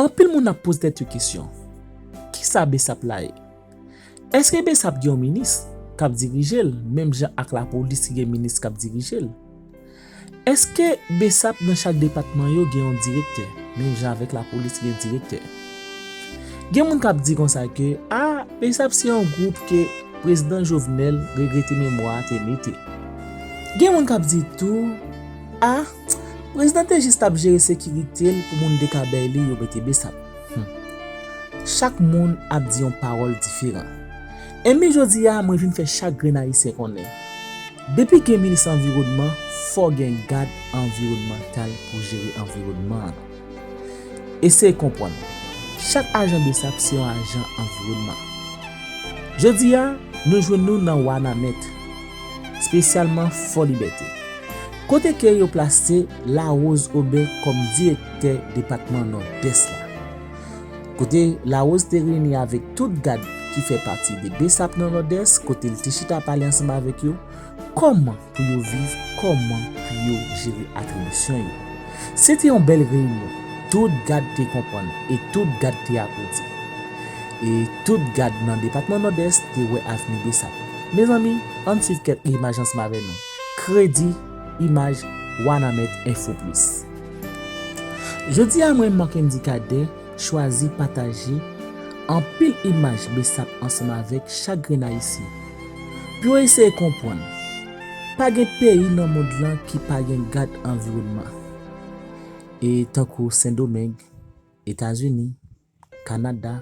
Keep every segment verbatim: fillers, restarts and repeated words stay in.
Anpil moun ap poze tèt yo kesyon, kisa BSAP la ye? Èske BSAP gen yon minis k ap dirije l, menm jan ak lapolis ki gen minis k ap dirije l? Èske BSAP nan chak depatman yo gen yon direktè, menm jan avèk lapolis gen direktè? Gen moun k ap di konsa ke, a, BSAP se yon gwoup ke prezidan Jovenel, regrete memwa a, te mete. Gen moun k ap di tou, a, prezidan te jis t ap jere sekirite l pou moun dekabèy li, yo mete BSAP. Hmm. Chak moun ap di yon pawòl diferan. Enben jodi a, mwen vin fè chak grenn Ayisyen konnen, depi gen minis anviwònman, fò gen gad anviwònmantal pou jere anviwònman an. Eseye konprann, chak ajan BSAP se yon ajan anviwònman. Jodi a, nou jwenn nou nan Wanament, espesyalman Fò Libète, kote ke yo plase Larose Aubin kòm direktè depatman Nòdès la. Kote Larose te reyini avèk tout gad ki fè pati de BSAP nan Nòdès, kote l te chita pale ansanm avèk yo, kòman pou yo viv, kòman pou yo jere atribisyon yo. Se te yon bèl reyinyon, tout gad te konprann e tout gad te aplodi. E tout gad nan depatman Nòdès te wè avni BSAP. Mezanmi, ann swiv kèk imaj ansanm avè nou. Kredi, imaj, Wanament Info Plus. Jodi a mwen, Marc Andy Cadet, chwazi pataje anpil imaj BSAP ansanm avèk chak grenn Ayisyen, pou yo eseye konprann, pa gen peyi nan mond lan ki pa gen gad anviwònman. E tankou Sendomeng, Etazini, Kanada,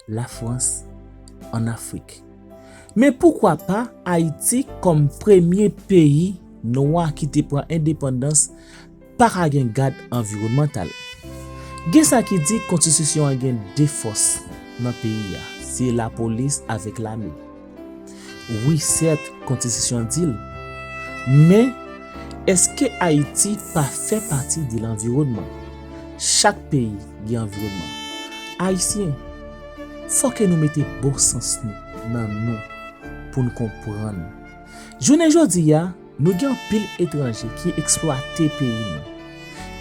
Lafrans, ann Afrik. Men poukwa pa Ayiti kòm premye peyi nwa ki te pran endepandans pa ka gen gad anviwònmantal? Gen sa ki di konstitisyon an gen de fòs nan peyi a, se lapolis avèk lame. Wi, sèt, konstitisyon an di l. Men, èske Ayiti pa fè pati de lanviwònman? Chak peyi gen anviwònman. Ayisyen, fò ke nou mete bon sans nou nan nou pou n konprann. Jounen jodi a, nou gen anpil etranje ki eksplwate peyi nou,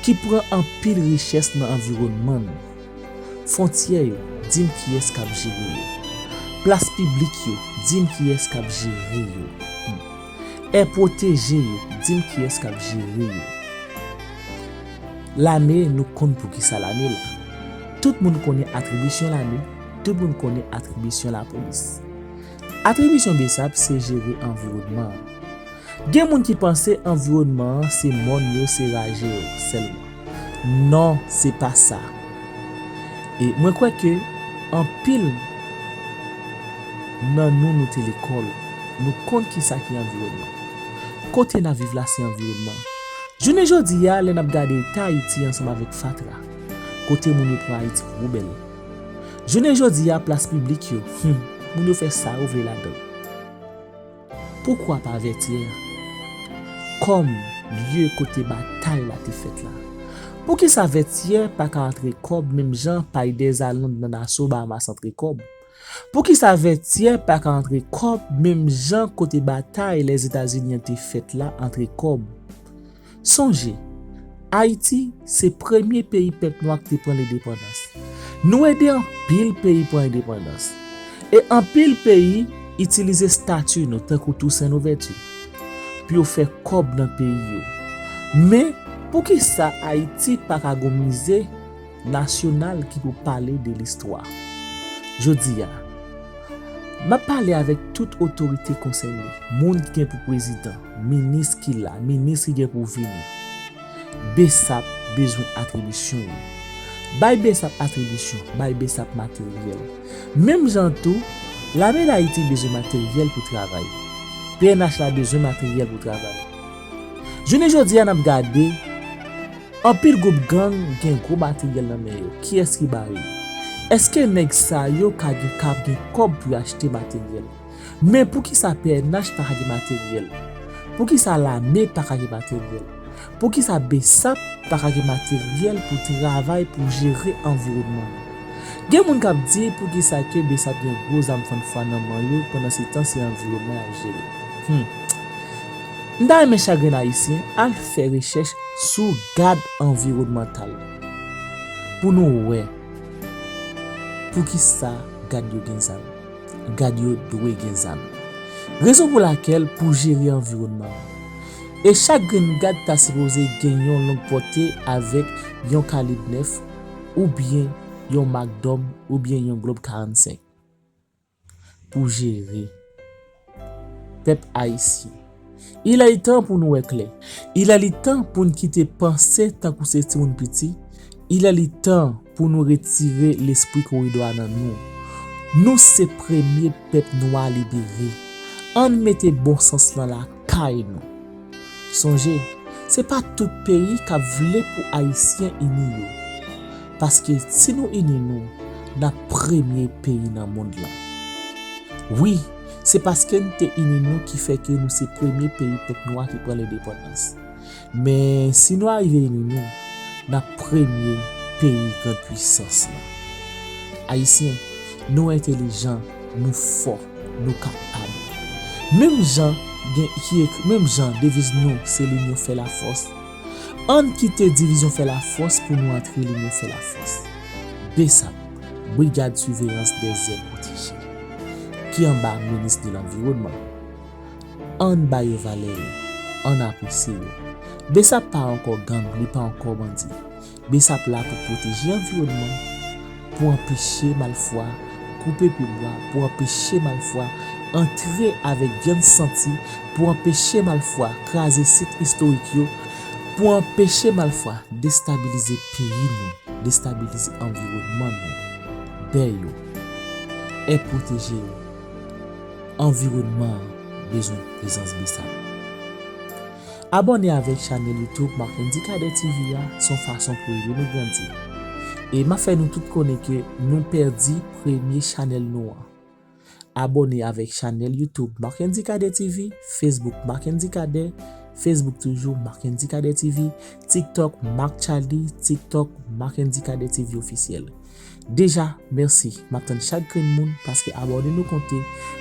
ki pran anpil richès nan anviwònman nou. Fwontyè yo, di m kiyès k ap jere yo. Plas piblik yo, di m kiyès k ap jere yo. Hmm. È pwoteje yo, di m kiyès k ap jere yo. Lame, nou konn poukisa lame la. Tout moun konnen atribisyon lame, tout moun konnen atribisyon lapolis. Atribisyon BSAP se jere anviwònman an. Gen moun ki panse anviwònman an se mòn yo, se raje yo sèlman. Non, se pa sa. E mwen kwè ke anpil nan nou, nou te lekòl, nou konn kisa ki anviwònman. Kote n ap viv la, se anviwònman. Jounen jodi a, lè n ap gade eta Ayiti ansanm avèk fatra, kote moun yo pran Ayiti pou poubèl. Jounen jodi a, plas piblik yo, hmm, moun yo fè sa yo vle ladan l. Poukwa pa Vètyè? Kòm lye kote batay la te fèt la. Poukisa Vètyè pa ka antre kòb menm jan Pay dèzalonn nan Naso Bahamas antre kòb? Poukisa Vètyè pa ka antre kòb menm jan kote batay Lèzetazini an te fèt la antre kòb? Sonje, Ayiti se premye peyi pèp nwa ki te pran lendepandans. Nou ede anpil peyi pran endepandans. E anpil peyi itilize estati nou tankou Tousen Louvèti pou yo fè kòb nan peyi yo. Men, poukisa Ayiti pa ka gon mize nasyonal ki pou pale de listwa? Jodi a, m ap pale avèk tout otorite konsène, moun ki gen pou prezidan, minis ki la, minis ki gen pou vini. BSAP bezwen atribisyon yo. Bay BSAP atribisyon, bay BSAP materyèl. Menm jan tou, Lame Dayiti bezwen materyèl pou travay. PNH la bezwen materyèl pou travay. Jounen jodi a, n ap gade, anpil gwoup gang gen gwo materyèl nan men yo. Kiyès ki ba yo? Èske nèg sa yo ka gen, ka gen kòb pou yo achte materyèl? Men poukisa PNH pa ka gen materyèl? Poukisa lame pa ka gen materyèl? Poukisa BSAP pa ka gen materyèl pou travay, pou jere anviwònman an? Gen moun k ap di poukisa ke BSAP gen gwo zam fannfwa nan men yo, pandan se tan se anviwònman y ap jere. Hmm. M ta renmen chak grenn Ayisyen al fè rechèch sou gad anviwònmantal pou nou wè Poukisa gad yo gen zam? Gad yo dwe gen zam. Rezon pou lakèl pou jere anviwònman an. E chak grenn gad ta sipoze gen yon long pòte avèk yon kalib nèf oubyen yon Magnum oubyen yon Glock karannsenk pou jere pèp ayisyen. Il est temps pou nou wè klè. Il est temps pou n kite panse tankou se timoun piti. Il est temps pou nou retire lespri koridò a nan nou. Nou se premye pèp nwa libere. Ann mete bon sans lan lakay nou. Sonje, se pa tout peyi k ap vle pou Ayisyen ini yo. Paske si nou ini nou, n ap premye peyi nan mond lan. Wi, se paske n te ini nou ki fè ke nou se premye peyi pèp nwa ki pran lendepandans. Men si nou arive ini nou, n ap premye peyi gran pwisans lan. Ayisyen, nou entelijan, nou fò, nou kapab. Menm jan gen ki ekri, menm jan deviz nou se L'union fait la force. Ann kite divizyon fè lafòs pou nou antre linyon fè lafòs. BSAP, Brigade Surveillance des Aires Protégées, ki anba minis de lanviwònman. Ann ba yo valè yo, ann apresye yo. BSAP pa ankò gang, li pa ankò bandi. BSAP la pou pwoteje anviwònman, pou anpeche malfwa koupe pyebwa, pou anpeche malfwa antre avèk vyann santi, pou anpeche malfwa kraze sit istorik yo, pou anpeche malfwa destabilize peyi nou, destabilize anviwònman nou, bè yo, è pwoteje yo. Anviwònman an bezwen prezans BSAP. Abòne avèk chanèl YouTube Marc Andy Cadet T V a, se yon fason pou ede nou grandi. E m ap fè nou tout konnen ke nou pèdi premye chanèl nou an. Abòne avèk chanèl YouTube Marc Andy Cadet T V, Facebook Marc Andy Cadet, Facebook toujou Marc Andy Cadet T V, TikTok Marc Charly, TikTok Marc Andy Cadet T V ofisyèl. Deja, mèsi. M ap tann chak grenn moun paske abòne nou konte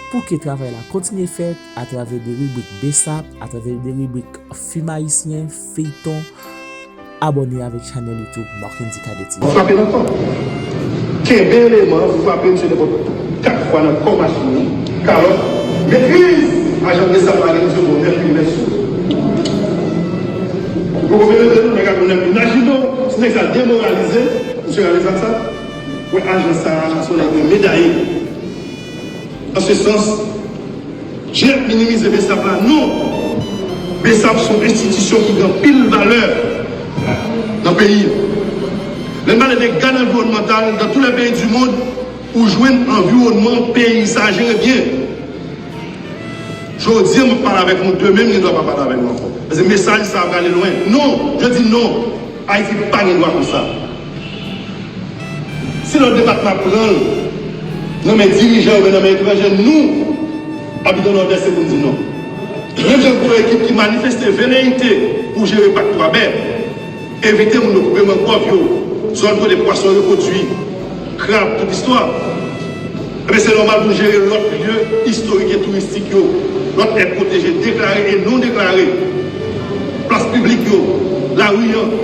pou ke travay la kontinye fèt atravè de ribrik BSAP, atravè de ribrik fim ayisyen, feyton. Abòne avèk chanèl YouTube Marc Andy Cadet T V. Frape nan kò. Kenbe eleman an, frape misye nenpòt kat fwa nan kò machin nan. Kalòt, metriz! Ajan BSAP la gen misye bon nèf mil mèt sou. Ou poko mete nan nèg ak yon nèf mil. Imajine w, si nèg sa demoralize, misye rale zam sa. Wè ajan sa a, se yon nèg medaye. An se sans, je ap minimize BSAP la? Non! BSAP se yon enstitisyon ki gen anpil valè nan peyi a. Lè n pale de gad anviwònmantal, dans tous les pays du monde, ou jwenn anviwònman peyi sa a jere byen. Jodi a, m ap pale avèk nou, demen, m gen dwa pa pale avèk nou ankò. Paske mesaj sa a prale lwen. Non! Je dis non! Ayiti pa gen dwa konsa. Si lòt depatman ap pran l nan men dirijan yo, men nan men etranje, nou, abitan Nòdès, se pou n di non. Menm jan gwo ekip ki manifeste veleyite pou jere pak Twa Bè, envite moun yo koupe mangwòv yo, zòn kote pwason yo repwodui, krab, tout istwa. Ebyen, se nòmal pou n jere lòt lye istorik e touristik yo, lòt è pwoteje deklare e non deklare, plas piblik yo, lari an.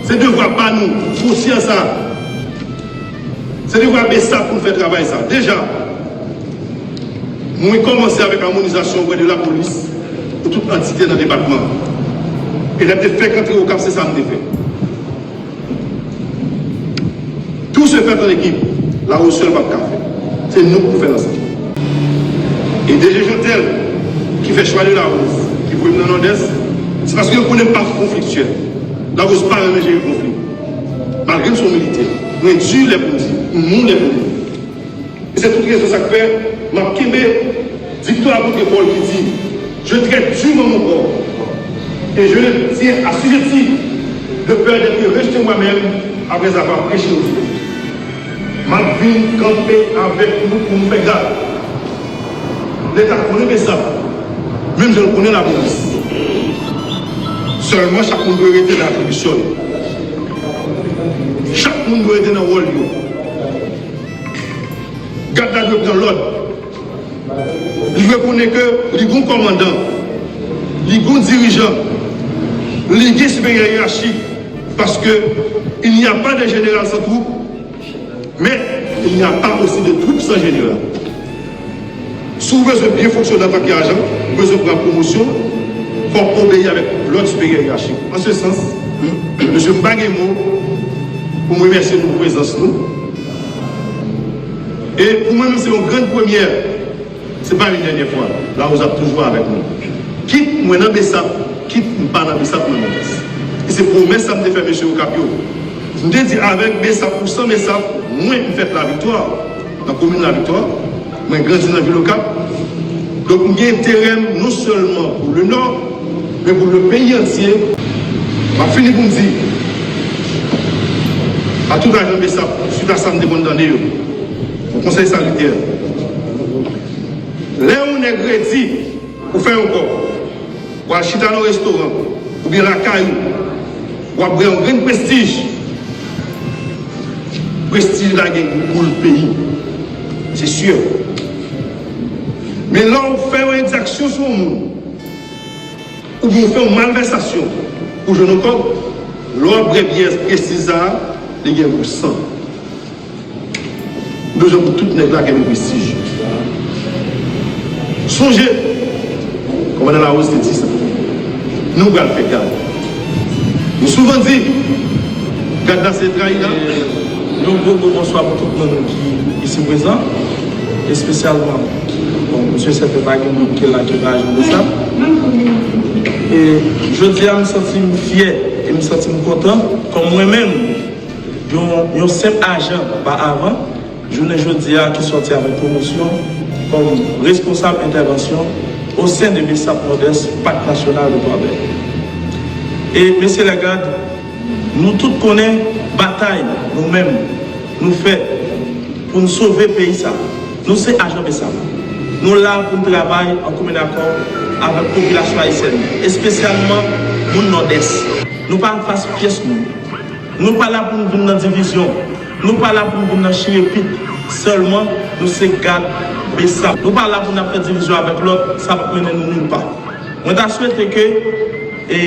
Se devwa pa nou, fwontyè sa. Se devwa BSAP pou n fè travay sa. Deja, mwen kòmanse avèk amonizasyon oprè de lapolis pou tout antite nan depatman an. E lè m te fèk antre Okap, se sa m te fè. Tout se fèt an ekip. Lawòs sèl p ap ka fè. Se nou k pou fè l ansanm. E DG Jeantel, ki fè chwa de Lawòs, ki voye m nan Nòdès, se paske yo konnen m pa konfliktyèl. Lawòs pa renmen jere konfli. Malgre m se yon militè, mwen di lè pou m di, m mou lè pou m mou. E se tout rezon sa k fè m ap kenbe dikton apot Pòl ki di, je traite durement mon corps et je le tiens assujetti de peur d'être rejeté moi-même après avoir prêché aux autres. M ap vin kanpe avèk nou pou m fè gad. Leta konnen BSAP, menm jan l konnen lapolis. Sèlman, chak moun dwe rete nan atribisyon l. Chak moun dwe rete nan wòl yo. Gad la dwe pran lòd. Li dwe konnen ke li gon kòmandan, li gon dirijan, li gen siperyè yerachik, paske il n'y a pas de général sans troupe, Mais il n'y a pas aussi de troupes sans général. Si w bezwen byen fonksyone antanke ajan, ou bezwen pran pwomosyon, fò w obeyi avèk lòd siperyè yerachi. An se sans, mesye, m pa gen mo pou m remèsye nou pou prezans nou. E pou mwen menm, se yon grann premyè. Se pa yon dènyè fwa, Larose ap toujou avèk nou. Kit mwen nan BSAP, kit m pa nan BSAP nan Nòdès. E se pwomès sa m te fè mesye Okap yo. M te di avèk BSAP ou san BSAP, mwen m fèt Laviktwa, nan komin Laviktwa, mwen grandi nan vil Okap. Donk m gen enterè m non sèlman pou le Nò, men pou le peyi antye. M ap fini pou m di a tout ajan BSAP, swit a sa m te konn tande yo, yon konsèy salitè. Lè yon nèg redi pou fè yon kòb, w al chita nan yon restoran oubyen lakay ou, w ap bwè yon grenn Prestij, Prestij la gen gou pou l peyi, se si. Men lè w fè yon egzaksyon sou yon moun, oubyen w fè yon malvèsasyon pou jwenn yon kòb, lè w ap bwè byè Prestij sa a, li gen gou san. Nou bezwen pou tout nèg la kenbe Prestij. Sonje, kòmandan Larose te di sa. Nou pral fè gad. Nou souvan di, gad la se trayi la. Yon gwo, gwo bonswa pou tout moun ki isi prezan, espesyalman, bon, mesye sèten pa gen moun ki la ki pa ajan BSAP. E jodi a, m santi m fyè e m santi m kontan, kòm mwen menm, yon, yon senp ajan pa avan, jounen jodi a ki sòti avèk pwomosyon kòm responsab entèvansyon o sen de BSAP Nòdès, Pak Nasyonal de Twa Bè. E, mesye lègad, nou tout konnen batay nou menm nou fè pou n sove peyi sa. Nou se ajan BSAP. Nou la pou n travay an komen akò avèk popilasyon ayisyèn, espesyalman moun Nòdès. Nou pa anfas pyès moun. Nou pa la pou n vin nan divizyon. Nou pa la pou n vin nan chire pit. Sèlman, nou se gad BSAP. Nou pa la pou n ap fè divizyon avèk lòt, sa p ap mennen nou nil pa. Mwen ta swete ke, e,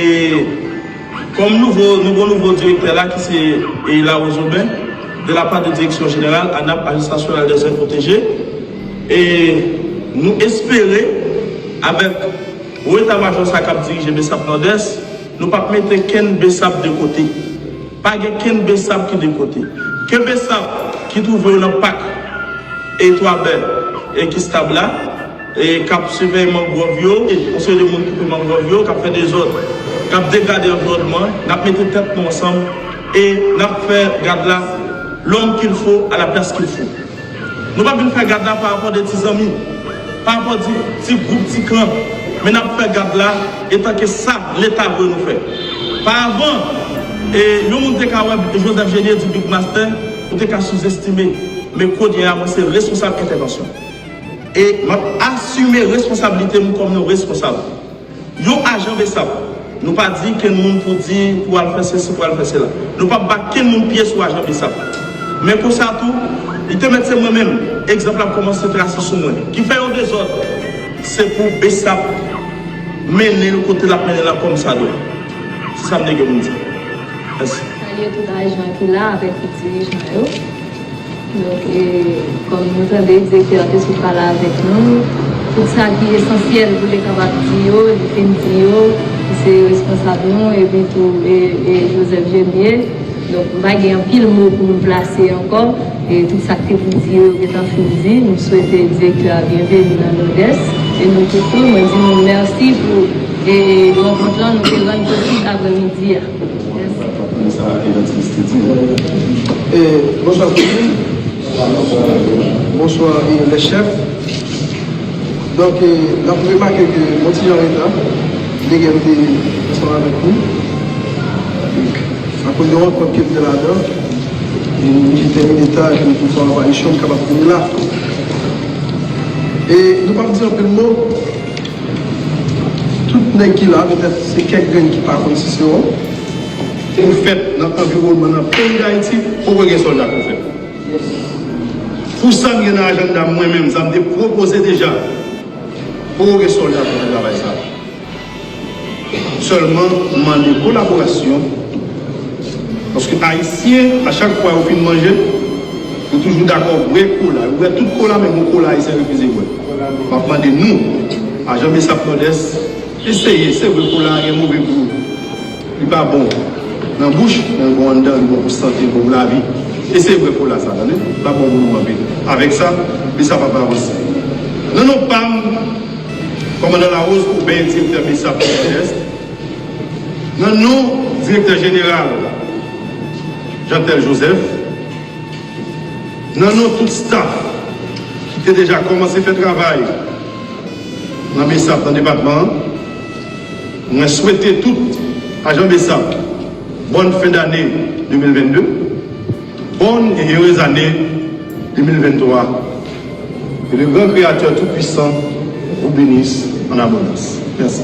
kòm nouvo, nouvo, nouvo direktè la, ki se, e, Larose Aubin, de la part de Direction Générale, ANAP, Agence Nationale des Aires Protégées, e nou espere, avèk wo eta majò sa k ap dirije BSAP Nòdès, nou p ap mete kenn BSAP de kote. Pa gen kenn BSAP ki de kote. Ke BSAP ki twouve yo nan pak e Twa Bè e ki stab la, e k ap siveye mangwòv yo, e yon seri de moun ki koupe mangwòv yo, k ap fè dezòd, k ap degrade anviwònman, n ap mete tèt nou ansanm e n ap fè gad la l'homme qu'il faut à la place qu'il faut. Nou p ap vin fè gad la pa rapò de ti zanmi, pa rapò de ti gwoup, ti klan, men n ap fè gad la etanke sa Leta vle nou fè. Pa avan, e, yon moun te ka wè Joseph Jeunier di Big Master, ou te ka souzestime, men kounye a, mwen se responsab entèvansyon. E m ap asime responsablite m kòm yon responsab. Yon ajan BSAP, nou pa di kenn moun pou di, pou al fè sesi, pou al fè sela. Nou p ap ba kenn moun pye sou ajan BSAP. Men konsa tou, li te mèt se mwen menm, egzanp la ap kòmanse trase sou mwen. Ki fè yon dezòd, se pou BSAP mennen l kote l ap mennen l la kòmsadwa. Se sa m te gen pou m di. Mèsi. Salye tout ajan ki la avèk tout dirijan yo. Donk, e, kòm nou tande direktè a te sot pale avèk nou, tout sa ki esansyèl pou l te kapab di yo, li fin di yo, ki se responsab nou, epi tou, e, e Joseph Jeunier. Donk, m pa gen anpil mo pou m plase ankò. E tout sa k te pou di yo, yo gentan fin di. Nou swete direktè a byenveni nan Nòdès. E nou tout tou, mwen di nou mèsi pou, e, rankont lan nou te rann posib aprèmidi a. Mèsi. E, bonswa tout moun. Bonswa, e, lè chèf. Donk, e, n ap remake ke yon ti jan reta, degè m te ansanm avèk nou. Akoz de rankont ke m te ladan, e nou oblije tèmine ta, epi pou fè yon aparisyon, m kapab vini la. E nou p ap di anpil mo. Tout nèg ki la, petèt se kèk grenn ki pa konn Sisewò. Pou fèt nan anviwònman nan peyi Dayiti, poko gen sòlda pou fèt. Pou sa m gen nan ajanda m, mwen menm, sa m te pwopoze deja, poko gen sòlda pou fè travay sa. Sèlman, m mande kolaborasyon, paske Ayisyen, a chak fwa yo fin manje, Yo toujou dakò bwè kola. Yo bwè tout kola, men gon kola ayisyen refize bwè. M ap mande nou, ajan BSAP Nòdès, eseye, se vre kola a gen move gou. Li pa bon nan bouch, men bon anndan, li bon pou sante, li bon pou lavi. Eseye bwè kola sa, tande? Li pa bon pou nou anpil. Avèk sa, BSAP ap avanse. Nan non pa m, kòmandan Larose Aubin, direktè BSAP Nòdès, nan non direktè jeneral Jeantel Joseph, nan non tout staff ki te deja kòmanse fè travay nan BSAP nan depatman an, mwen swete tout ajan BSAP bonne fin d'année deux mille vingt-deux, bonne et heureuse année deux mille vingt-trois. Que le grand Créateur Tout-Puissant vous bénisse en abondance. Merci.